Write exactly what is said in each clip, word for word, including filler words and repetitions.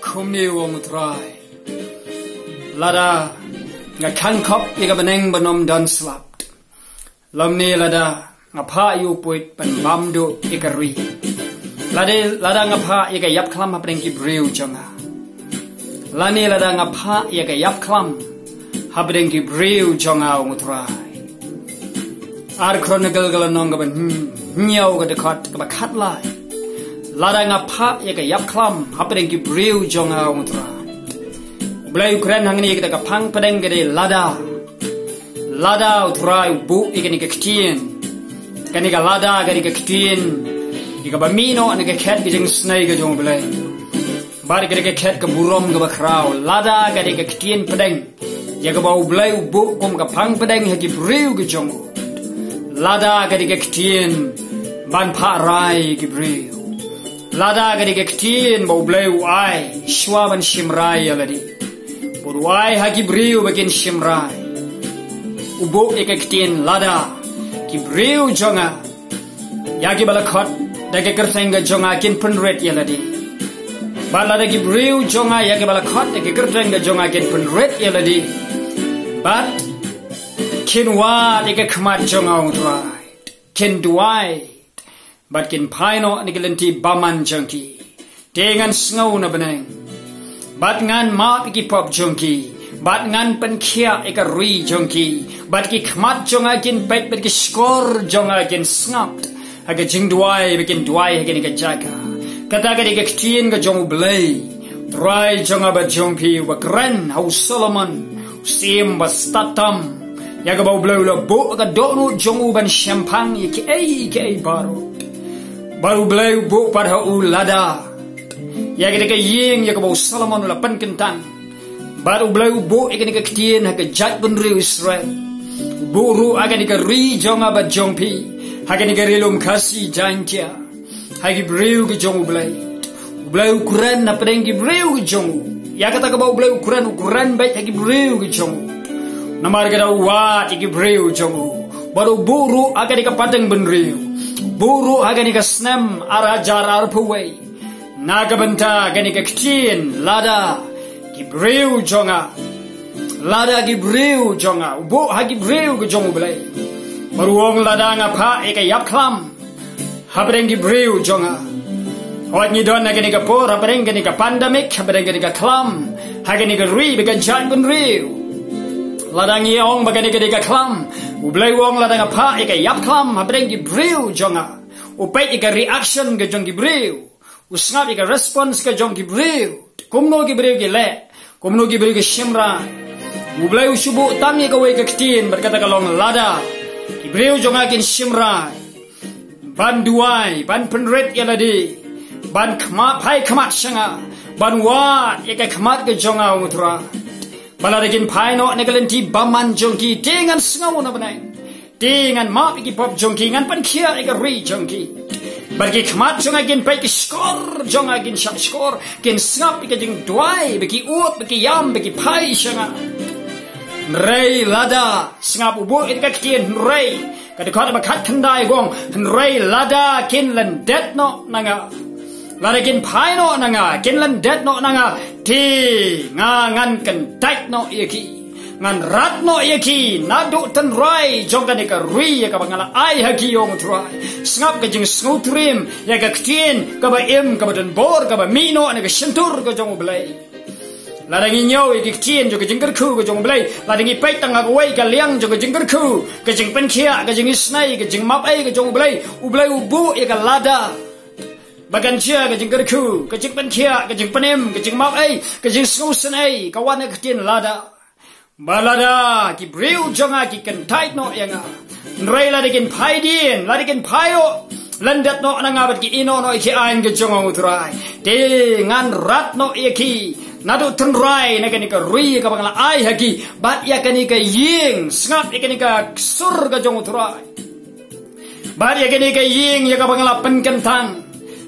Kumne u ong u Trai. Lada nga khang khop ïa ka bneng ban ym don slap, lymne lada nga phah ïa u puit ban bam duh ïa ka ri, lada, lada nga phah ïa ka ïap khlam hapdeng ki briew jong nga, lane lada nga phah ïa ka ïap khlam hapdeng ki briew jong nga, u ong u Trai. Ar Chronicle ka lynnong kaba hynñiew, ka dkhot kaba khatlai. Lada nga phah ïa ka ïap khlam hapdeng ki briew jong nga, u ong u Trai. U Blei u kren hangne, kata ka phang pdeng ka dei lada. Lada, u Trai u buh ïa kane ka ktien. Kane ka lada ka dei ka ktien ïa kaba mih noh na ka khet ka jingsnei ka jong u Blei. Bad ka dei ka khet ka burom kaba khraw. Lada ka dei ka ktien pdeng ïa kaba u Blei u buh kum ka phang pdeng ha ki briew ki jong u. Lada ka dei ka ktien ban phah rai ki briew. Lada ka dei ka ktien ba u Blei u ai shuwa ban shim rai ïa lade, bad u ai ha ki briew ba kin shim rai. U buh ïa ka ktien lada, ki briew jong nga, ïa kiba la khot da ka kyrteng ka jong nga kin pynrit ïa lade. Bad lada ki briew jong nga ïa kiba la khot da ka kyrteng ka jong nga kin pynrit ïa lade, bad kin wad ïa ka khmat jong nga, u Trai, kin duwai, bad kin phai noh na ki lynti bymman jong ki, te ngan sngew na bneng, bad ngan map ïa ki pop jong ki, bad ngan pynkhiah ïa ka ri jong ki. Bad ki khmat jong nga kin peit, bad ki shkor jong nga kin sngap ha ka jingduwai ba kin duwai ha kane ka jaka. Kata ka dei ka ktien ka jong u Blei, Trai jong nga bad jong phi, uba kren ha u Solomon, u syiem ba stad tam, ïa kaba u Blei u la buh ka dohnud jong u ban shemphang ïa kiei kiei baroh. Bad u Blei u buh pat ha u lada, ïa kata ka ïing ïa kaba u Solomon u la pynkyntang. Bad u Blei u buh ïa kane ka ktien ha ka jaitbynriew Israel. U buh ruh ha kane ka ri jong nga bad jong phi, ha kane ka ri lum Khasi Jaiñtia, ha ki briew ki jong u Blei. U Blei u kren hapdeng ki briew ki jong u. Ïa kata kaba u Blei u kren, u kren beit ha ki briew ki jong u. Namar kata u wad ïa ki briew jong u. Bad u buh ruh ha kane ka pateng bynriew, u buh ruh ha kane ka snem ar hajar arphew wei, na ka bynta kane ka ktien lada, ki briew jong nga. Lada, ki briew jong nga. U buh ha ki briew ki jong u Blei. Bad u ong, lada nga phah ïa ka ïap khlam hapdeng ki briew jong nga. Hooid, ngi don ha kane ka por, hapdeng kane ka pandemic, hapdeng kane ka khlam, ha kane ka ri bad ka jaitbynriew. Lada ngi ong ba kane ka dei ka khlam, u Blei u ong, lada nga phah ïa ka ïap khlam hapdeng ki briew jong nga. U peit ïa ka reaction ka jong ki briew. U sngap ïa ka response ka jong ki briew. Kumno ki briew ki leh, kumno ki briew ki shim rai. U Blei u shu buh tang ïa kawei ka ktien, bad kata ka long lada. Ki briew jong nga kin shim rai ban duwai, ban pynrit ïa lade, ban khmat, phai khmat sha nga, ban wad ïa ka khmat ka jong nga, u Trai. Bad lada kin phai noh na ka lynti bymman jong ki, te ngan sngew na bneng, te ngan map ïa ki pop jong ki, ngan pynkhiah ïa ka ri jong ki. Bad ki khmat jong nga kin peit, ki shkor jong nga kin shah shkor, kin sngap ïa ka jingduwai, ba ki ud, ba ki ïam, ba ki phai sha nga. Hynrei lada, sngap, u buh ïa ka ktien hynrei, ka dkhot ba khatkhyndai u ong, hynrei lada kin lyndet noh na nga, lada kin phai noh na nga, kin lyndet noh na nga, te nga ngan kyntait noh ïa ki. Ngan rat noh ïa ki naduh tynrai jong kane ka ri ïa kaba nga la ai ha ki, ong u Trai. Sngap ka jingsngewtriem ïa ka ktien kaba im, kaba donbor, kaba mih noh na ka shyntur ka jong u Blei. Lada ngi ñiew ïa ki ktien jong ka jingkyrkhu ka jong u Blei, lada ngi peit tang ha kawei ka liang jong ka jingkyrkhu, ka jingpynkhiah, ka jingisnei, ka jingmap ei ka jong u Blei, u Blei u buh ïa ka lada. Ba kan jia ka jingkyrkhu, ka jingpynkhiah, ka jingpynim, ka jingmap ei, ka jingsngewsynei, ka wan ha ka ktien lada. Ba lada, ki briew jong nga ki kyntait noh ïa nga. Hynrei lada kin phai dien, lada kin phai noh, lyndet noh na nga bad ki ïehnoh noh ïa ki aiñ ka jong nga, ong u Trai, te ngan rat noh ïa ki naduh tynrai na kane ka ri ïa kaba nga la ai ha ki, bad ïa kane ka ïing, sngap, ïa kane ka sur ka jong u Trai. Bad ïa kane ka ïing ïa kaba nga la pynkyntang,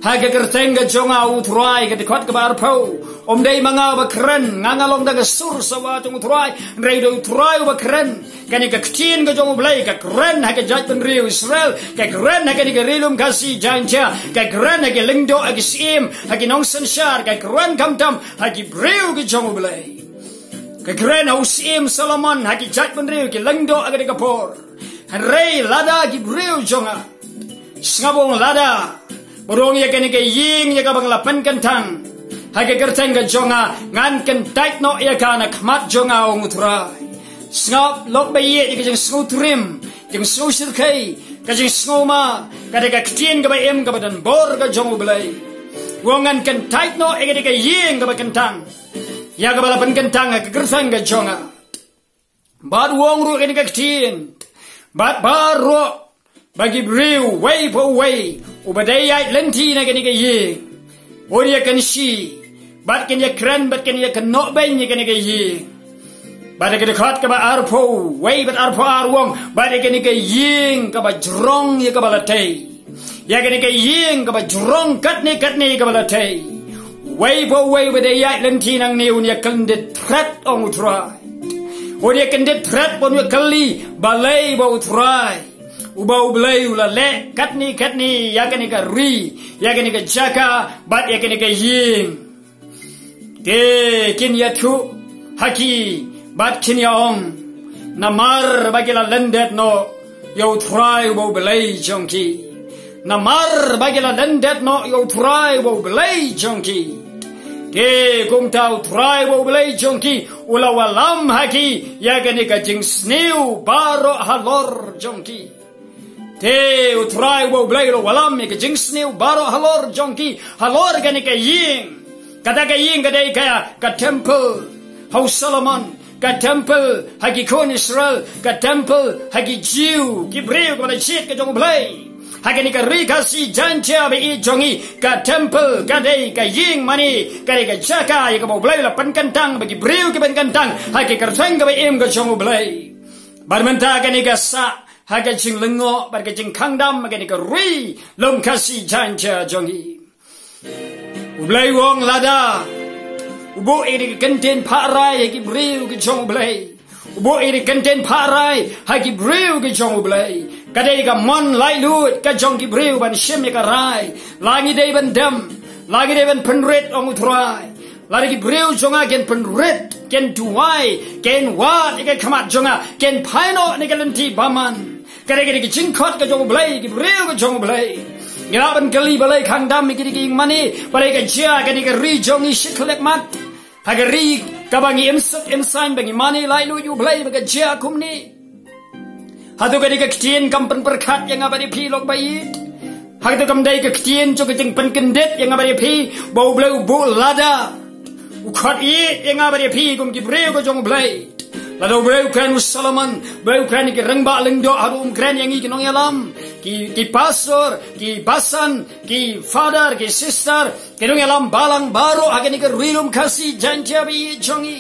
Ha ka kyrteng ka jong nga, U Trai, ka dkhot kaba arphew. Ym dei ma nga ba kren, nga nga long tang ka sur sawa jong U Trai, hynrei dei U Trai uba kren. Kane ka ktien ka jong U Blei ka kren ha ka jaitbynriew Israel, ka kren ha kane ka Ri Lum Khasi Jaiñtia, ka kren ha ki lyngdoh, ha ki syiem, ha ki nongsynshar, ka kren khamtam ha ki briew ki jong U Blei. Ka kren ha u Syiem Solomon, ha ki jaitbynriew, ki lyngdoh ha kane ka por. Hynrei lada ki briew jong nga, sngap ong, lada ba rung ïa kane ka ïing ïa kaba nga la pynkyntang ha ka kyrteng ka jong nga, ngan kyntait noh ïa ka na khmat jong nga, ong U Trai. Sngap, lok ba ïeit, ïa ka jingsngewtriem, jingsngewsyrkhei, ka jingsngewma, ka dei ka ktien kaba im, kaba don bor ka jong U Blei. U ong, ngan kyntait noh ïa kane ka ïing kaba kyntang, ïa kaba la pynkyntang ha ka kyrteng ka jong nga. Bad u ong ruh kane ka ktien, bad baroh ba ki briew, uwei pa uwei uba dei ïaid lynti na kane ka ïing, un ïa kynshi, bad kin ïa kren, bad kin ïa kynnoh beiñ ïa kane ka ïing. Bad ha ka dkhot kaba arphew wei bad arphew ar u ong, bad ïa kane ka ïing kaba jrong ïa kaba la tei, ïa kane ka ïing kaba jrong katne katne kaba la tei, uwei pa uwei uba dei ïaid lynti nangne un ïa kyndit thret, ong U Trai. Un ïa kyndit thret, un ïa kylli balei ba U Trai uba U Blei u la leh katne katne ïa kane ka ri, ïa kane ka jaka, bad ïa kane ka ïing. Te kin ïathuh ha ki bad kin ïa ong, namar ba ki la lyndet noh ïa U Trai uba U Blei jong ki. Namar ba ki la lyndet noh ïa U Trai uba U Blei jong ki. Te kumta U Trai uba U Blei jong ki u la wallam ha ki ïa kane ka jingsniew baroh halor jong ki. Te U Trai uba U Blei u la wallam ïa ka jingsniew baroh halor jong ki, halor kane ka ïing. Kata ka ïing ka dei ka, ka temple ha u Solomon, ka temple ha ki khun Israel, ka temple ha ki Jiw, ki briew kiba la jied ka jong U Blei. Ha kane ka Ri Khasi Jaiñtia ba ïeit jong ngi, ka temple ka dei ka ïing mane, ka dei ka jaka ïa kaba U Blei u la pynkyntang, ba ki briew ki pynkyntang ha ka kyrteng kaba im ka jong U Blei. Bad mynta kane ka sah ha ka jinglyngngoh bad ka jingkhang dam ha kane ka Ri Lum Khasi Jaiñtia jong ngi. U Blei u ong, lada u buh ïa ka kyntien phah rai ha ki briew ki jong U Blei, u buh ïa ka kyntien phah rai ha ki briew ki jong U Blei, ka dei ka mon laitluid ka jong ki briew ban shim ïa ka rai. La ngi dei ban dem, la ngi dei ban pynrit, ong U Trai. Lada ki briew jong nga kin pynrit, kin duwai, kin wad ïa ka khmat jong nga, kin phai noh na ka lynti bymman. Ka dei, ka dei ka jingkhot ka jong U Blei, ki briew ka jong U Blei. Ngi lah ban kylli balei khang dam ïa kine ki ïing mane, balei ka jia kane ka ri jong ngi shi khyllipmat. Ha ka ri kaba ngi im suk im saiñ, ba ngi mane laitluid ïa U Blei, ba ka jia kumne. Hato ka dei ka ktien kam pynpyrkhat ïa nga bad ïa phi, lok ba ïeit? Hato kam dei ka ktien jong ka jingpynkyndit ïa nga bad ïa phi, ba U Blei u buh lada, u khot ïa, ïa nga bad ïa phi kum ki briew ka jong U Blei? Lada U Blei u kren ïa u Solomon, U Blei u kren ïa ki rangbah lyngdoh, hato um kren ïa ngi ki nongïalam, ki, ki pastor, ki basan, ki father, ki sister, ki nongïalam balang baroh ha kane ka Ri Lum Khasi Jaiñtia ba ïeit jong ngi?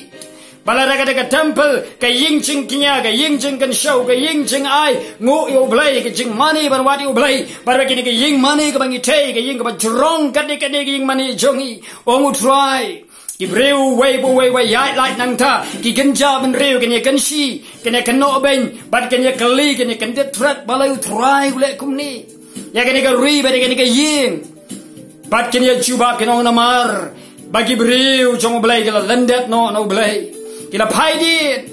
Ba lada ka dei ka temple, ka ïing jingkñia, ka ïing jingkynshew, ka ïing jingai, nguh ïa U Blei, ka jingmane ban wad ïa U Blei, bad ba kine ka ïing mane kaba ngi tei, ka ïing kaba jrong katne katne ka ïing mane jong ngi, ong U Trai. Ki briew uwei pa uwei ba ïaid lait nangta, ki kynja bynriew kin ïa kynshi, kin ïa kynnoh beiñ, bad kin ïa kylli, kin ïa kyndit thret, balei U Trai u leh kumne ïa kane ka ri bad ïa kane ka ïing. Bad kin ïa jubab, kin ong, namar ba ki briew jong U Blei ki la lyndet noh na U Blei, ki la phai dien,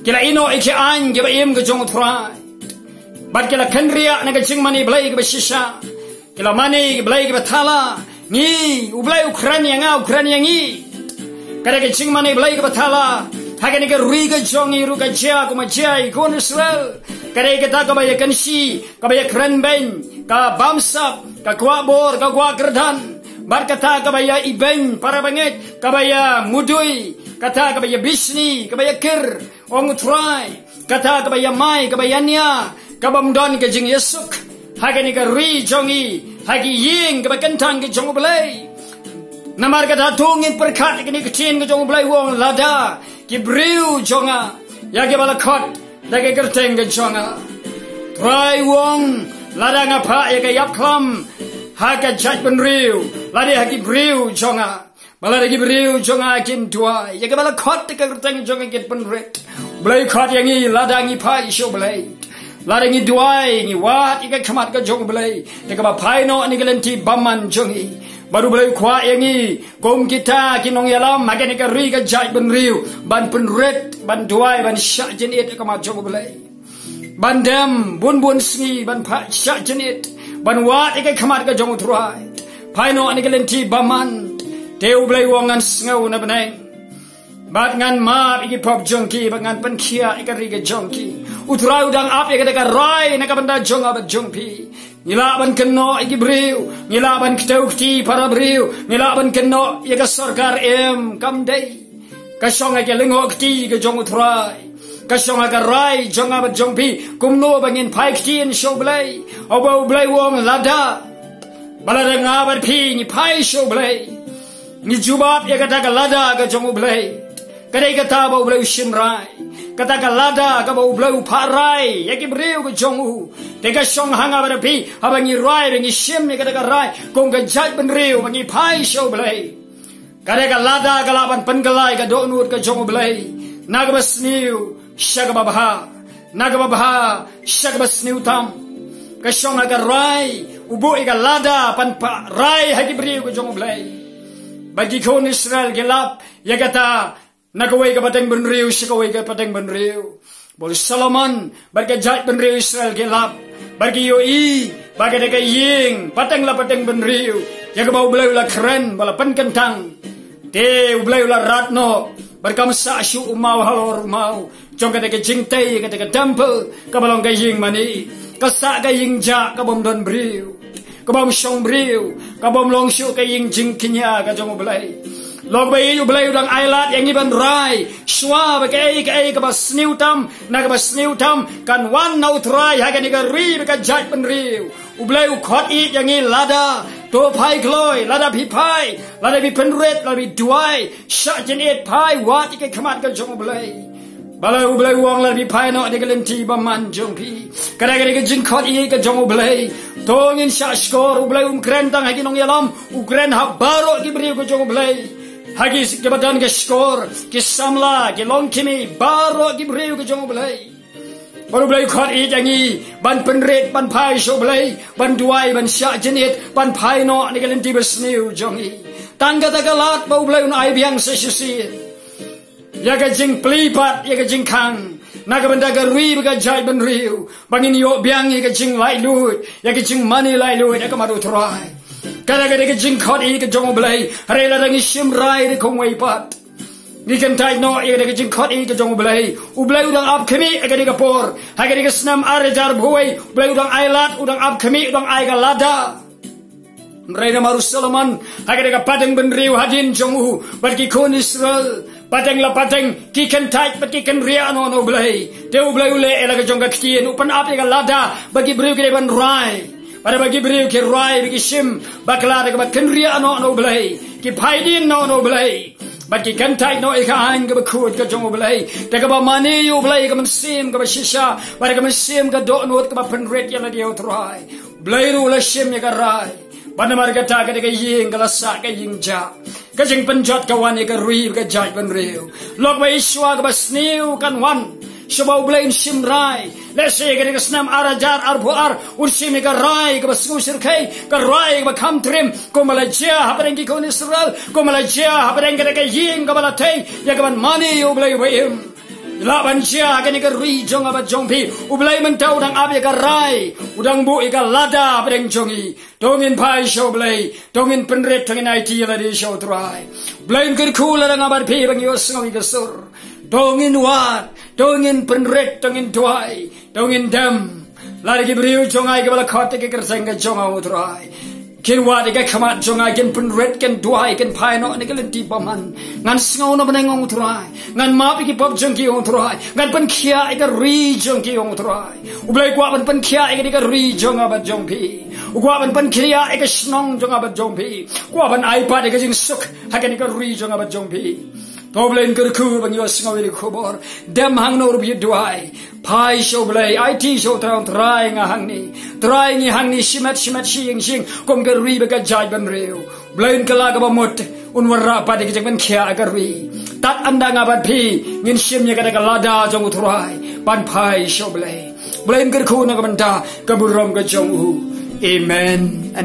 ki la ïehnoh ïa ki aiñ kiba im ka jong U Trai, bad ki la kynriah na ka jingmane blei kaba shisha, ki la mane ki blei kiba thala. Ngi, U Blei u kren ïa nga, u kren ïa ngi. Ka dei ka jingmane blei kaba thala ha kane ka ri ka jong ngi ruh ka jia kumba jia ïa ki khun Israel. Ka dei kata kaba ïa kynshi, kaba ïa kren beiñ, ka bamsap, ka kwah bor, ka kwah kyrdan, bad kata kaba ïa ibeiñ para bangeit, kaba ïa mudui, kata kaba ïa bishni, kaba ïa kir, ong U Trai, kata kaba ïa mai, kaba ïa nia, kabym don ka jingïasuk ha kane ka ri jong ngi, ha ki ïing kaba kyntang ka jong U Blei. Namar kata to ngin pyrkhat ïa kane ka ktien ka jong U Blei, u ong, lada ki briew jong nga, ïa kiba la khot da ka kyrteng ka jong nga. Trai u ong, lada nga phah ïa ka ïapkhlam ha ka jaitbynriew, lane ha ki briew jong nga. Ba lada ki briew jong nga kin duwai, ïa kaba la khot da ka kyrteng jong nga kin pynrit, U Blei u khot ïa ngi lada ngi phai sha U Blei. Lada ngi duwai, ngi wad ïa ka khmat ka jong U Blei, te kaba phai noh na ka lynti bymman jong ngi. Bad U Blei u kwah ïa ngi kum kita ki nongïalam ha kane ka ri ka jaitbynriew, ban pynrit, ban duwai, ban shah jynit ha khmat jong U Blei. Ban dem bun bun sngi, ban phah shah jynit, ban wad ïa ka khmat ka jong U Trai. Phai noh na ka lynti bymman, te U Blei u ong ngan sngew na bneng. Bad ngan map ïa ki pop jong ki, bad ngan pynkhiah ïa ka ri ka jong ki. U Trai u dang ap ïa kata ka rai na ka bynta jong nga bad jong phi. Ngi lah ban kynnoh ïa ki briew, ngi lah ban kdew kti para briew, ngi lah ban kynnoh ïa ka sorkar, em, kam dei. Ka shong ha ka lyngngoh kti ka jong U Trai. Ka shong ha ka rai jong nga bad jong phi, kumno ba ngin phai ktien sha U Blei. Haba U Blei u ong lada, ba lada nga bad phi ngi phai sha U Blei, ngi jubab ïa kata ka lada ka jong U Blei. Ka dei kata ba U Blei u shim rai. Kata ka lada kaba U Blei u phah rai ïa ki briew ka jong u. Te ka shong ha nga bad phi, haba ngi rai, ba ngi shim ïa kata ka rai kum ka jaitbynriew, ba ngi phai sha U Blei. Ka dei ka lada ka lah ban pynkylla ïa ka dohnud ka jong U Blei, na kaba sniew sha kaba bha, na kaba bha sha kaba sniew tam. Ka shong ha ka rai, u buh ïa ka lada ban phah rai ha ki briew ka jong U Blei. Bad ki khun Israel ki lap ïa kata na kawei ka pateng bynriew sha kawei ka pateng bynriew. Bad u Solomon bad ka jaitbynriew Israel ki lap, bad ki ïohi ba ka dei ka ïing pateng la pateng bynriew, ïa kaba U Blei u la kren, ba la pynkyntang. Te U Blei u la rat noh, bad kam sah shuh u maw halor u maw jong kata ka jingtei, kata ka temple, kaba long ka ïing mane. Ka sah ka ïing jah kabym don briew, kabym shong briew, kabym long shuh ka ïing jingkñia ka jong U Blei. Lok ba ïeit, U Blei u dang ailad ïa ngi ban rai, shuwa ba kaei kaei kaba sniew tam na kaba sniew tam kan wan na U Trai ha kane ka ri bad ka jaitbynriew. U Blei u khot ïeit ïa ngi lada, to phai kloi, lada phi phai, lada phi pynrit, lada phi duwai, shah jynit, phai wad ïa ka khmat ka jong U Blei. Ba la U Blei u ong lada phi phai noh na ka lynti bymman jong phi. Ka dei, ka dei ka jingkhot ïeit ka jong U Blei. To ngin shah shkor, U Blei um kren tang ha ki nongïalam, u kren ha baroh ki briew ka jong U Blei. Ha ki, kiba don ka shkor, ki samla, ki longkmie, baroh ki briew ka jong U Blei. Bad U Blei u khot ïeit ïa ngi ban pynrit, ban phai sha U Blei, ban duwai, ban shah jynit, ban phai noh na ka lynti ba sniew jong ngi. Tang kata ka lad ba U Blei un ai biang sa shisien ïa ka jingplie pat, ïa ka jingkhang na ka bynta ka ri bad ka jaitbynriew, ba ngin ïoh biang ïa ka jinglaitluid, ïa ka jingmane laitluid ha khmat U Trai. Kata ka dei ka jingkhot ïeit ka jong U Blei. Hynrei lada ngi shim rai da kumwei pat, ngi kyntait noh ïa kata ka jingkhot ïeit ka jong U Blei. U Blei u dang ap khmih ha kane ka por, ha kane ka snem ar hajar arphew wei, U Blei u dang ailad, u dang ap khmih, u dang ai ka lada. Hynrei namar u Solomon, ha kane ka pateng bynriew hadien jong u bad ki khun Israel, pateng la pateng ki kyntait bad ki kynriah noh na U Blei. Te U Blei u leh ïa la ka jong ka ktien, u pynap ïa ka lada ba ki briew ki dei ban rai. Bad haba ki briew ki rai bad ki shim bakla, da kaba kynriah noh na U Blei, ki phaidien noh na U Blei, bad ki kyntait noh ïa ka aiñ kaba khuid ka jong U Blei, da kaba mane ïa U Blei, ka mynsiem kaba shisha, bad ka mynsiem ka dohnud kaba pynrit ïa lade ïa U Trai. U Blei ruh u la shim ïa ka rai. Bad namar kata ka dei ka ïing ka la sah ka ïing jah. Ka jingpynjot ka wan ïa ka ri bad ka jaitbynriew. Lok ba ïeit, shuwa kaba sniew kan wan, shuwa ba U Blei un shim rai. Lehse ïa kane ka snem ar hajar arphew ar un shim ïa ka rai kaba sngewsyrkhei, ka rai kaba kham triem, kumba la jia hapdeng ki khun Israel, kumba la jia hapdeng kata ka ïing kaba la tei ïa kaban mane ïa U Blei uba im. Lah ban jia ha kane ka ri jong nga bad jong phi. U Blei mynta u dang ap ïa ka rai, u dang buh ïa ka lada hapdeng jong ngi. To ngin phai sha U Blei, to ngin pynrit, to ngin aiti ïa lade sha U Trai. Blei un kyrkhu lada nga bad phi ba ngi ïohsngew ïa ka sur. To ngin wad, to ngin pynrit, to ngin duwai, to ngin dem. Lada ki briew jong nga kiba la khot da ka kyrteng ka jong nga, U Trai, kin wad ïa ka khmat jong nga, kin pynrit, kin duwai, kin phai noh na ka lynti bymman, ngan sngew na bneng, ong U Trai. Ngan map ïa ki pop jong ki, ong U Trai. Ngan pynkhiah ïa ka ri jong ki, ong U Trai. U Blei u kwah ban pynkhiah ïa kane ka ri jong nga bad jong phi. U kwah ban pynkhiah ïa ka shnong jong nga bad jong phi. U kwah ban ai pat ïa ka jingsuk ha kane ka ri jong nga bad jong phi. To Blei un kyrkhu ba ngi ïohsngew ïa ka khubor. Dem hangno ruh ba ïa duwai, phai sha U Blei, aiti sha U Trai, Trai nga hangne. Trai ngi hangne shimet shimet shi ïing shi ïing kum ka ri ba ka jaid bynriew. Blei un kylla kaba mut, un wanrah pat ïa ka jingpynkhiah ka ri. Tad ynda nga bad phi ngin shim ïa kata ka lada jong U Trai ban phai sha U Blei. Blei un kyrkhu na ka bynta ka burom ka jong U. Amen.